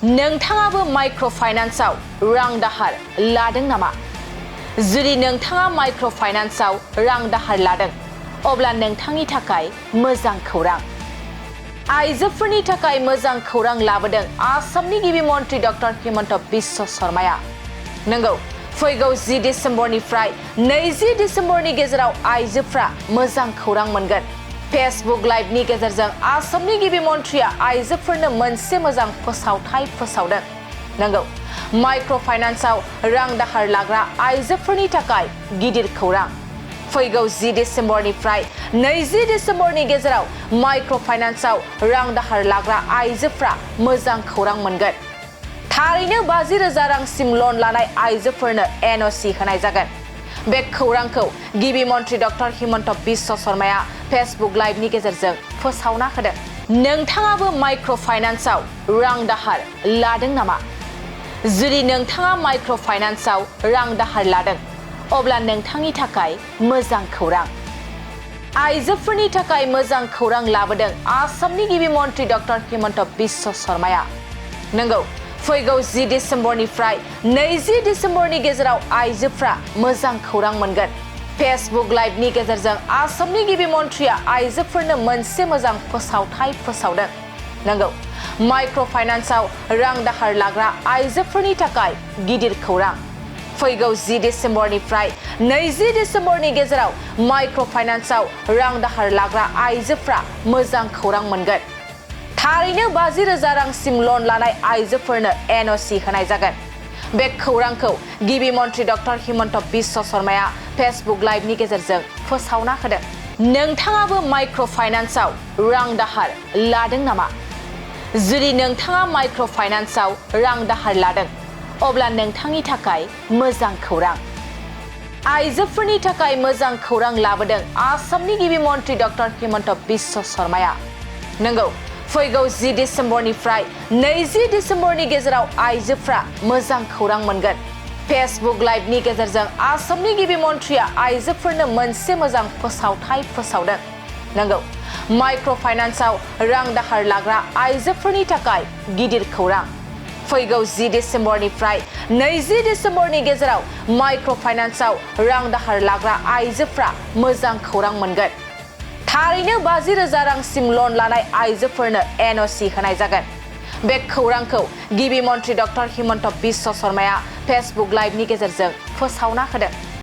नोंथाङाबो माइक्र' फाइनान्सआव रां दाहार लादों नामा? जुदि नोंथाङा माइक्र' फाइनान्सआव रां दाहार लादों, अब्ला नोंथांनि थाखाय मोजां खौरां। आइजोफोरनि थाखाय मोजां खौरां लाबोदों आसामनि गिबि मन्थ्रि डक्टर हिमन्त बिश्व शर्माया। नंगौ, फैगौ 10 डिसेम्बरनिफ्राय 20 डिसेम्बरनि गेजेराव आइजोफ्रा मोजां खौरां मोनगोन। फेसबुक लाइभनि गेजेरजों आसामनि गिबि मन्थ्रिया आइजोफोरनो मोनसे मोजां फोसावथाय फोसावदों। नंगौ, माइक्र' फाइनान्सआव रां दाहार लाग्रा आइजोफोरनि थाखाय गिदिर खौरां। फैगौ 10 डिसेम्बरनिफ्राय 20 डिसेम्बरनि गेजेराव माइक्र' फाइनान्सआव रां दाहार लाग्रा आइजोफ्रा मोजां खौरां मोनगोन। थारैनो 50,000 रांसिम लन लानाय आइजोफोरनो NOC होनाय जागोन। बे खौरांखौ गिबि मन्थ्रि डक्टर हिमन्त बिश्व शर्माया फेसबुक लाइभनि गेजेरजों फोसावना होदों। नोंथाङाबो माइक्र' फाइनान्सआव रां दाहार लादों नामा? जुदि नोंथाङा माइक्र' फाइनान्सआव रां दाहार लादों, अब्ला नोंथांनि थाखाय मोजां खौरां। आइजोफोरनि थाखाय मोजां खौरां लाबोदों आसामनि गिबि मन्थ्रि डक्टर हिमन्त बिश्व शर्माया। नंगौ, फैगौ 10 डिसेम्बरनिफ्राय 20 डिसेम्बरनि गेजेराव आइजोफ्रा मोजां खौरां मोनगोन। फेसबुक लाइभनि गेजेरजों आसामनि गिबि मन्थ्रिया आइजोफोरनो मोनसे मोजां फोसावथाय फोसावदों। नंगौ, माइक्र' फाइनान्सआव रां दाहार लाग्रा आइजोफोरनि थाखाय गिदिर खौरां। फैगौ 10 डिसेम्बरनिफ्राय 20 डिसेम्बरनि गेजेराव माइक्र' फाइनान्सआव रां दाहार लाग्रा आइजोफ्रा मोजां खौरां मोनगोन। थारैनो 50,000 रांसिम लन लानाय आइजोफोरनो NOC होनाय जागोन। बे खौरांखौ गिबि मन्थ्रि डक्टर हिमन्त बिश्व शर्माया फेसबुक लाइभनि गेजेरजों फोसावना होदों। नोंथाङाबो माइक्र' फाइनान्सआव रां दाहार लादों नामा? जुदि नोंथाङा माइक्र' फाइनान्सआव रां दाहार लादों, अब्ला नोंथांनि थाखाय मोजां खौरां। आइजोफोरनि थाखाय मोजां खौरां लाबोदों आसामनि गिबि मन्थ्रि डक्टर हिमन्त बिश्व शर्माया। नंगौ, फैगौ 10 डिसेम्बरनिफ्राय 20 डिसेम्बरनि गेजेराव आइजोफ्रा मोजां खौरां मोनगोन। फेसबुक लाइभनि गेजेरजों आसामनि गिबि मन्थ्रिया आइजोफोरनो मोनसे मोजां फोसावथाय फोसावदों। नंगौ, माइक्र' फाइनान्सआव रां दाहार लाग्रा आइजोफोरनि थाखाय गिदिर खौरां। फैगौ 10 डिसेम्बरनिफ्राय 20 डिसेम्बरनि गेजेराव माइक्र' फाइनान्सआव रां दाहार लाग्रा आइजोफ्रा मोजां खौरां मोनगोन। थारैनो 50,000 रांसिम लन लानाय आइजोफोरनो NOC होनाय जागोन। बे खौरांखौ गिबि मन्थ्रि डक्टर हिमन्त बिश्व शर्माया फेसबुक लाइभनि गेजेरजों फोसावना होदों।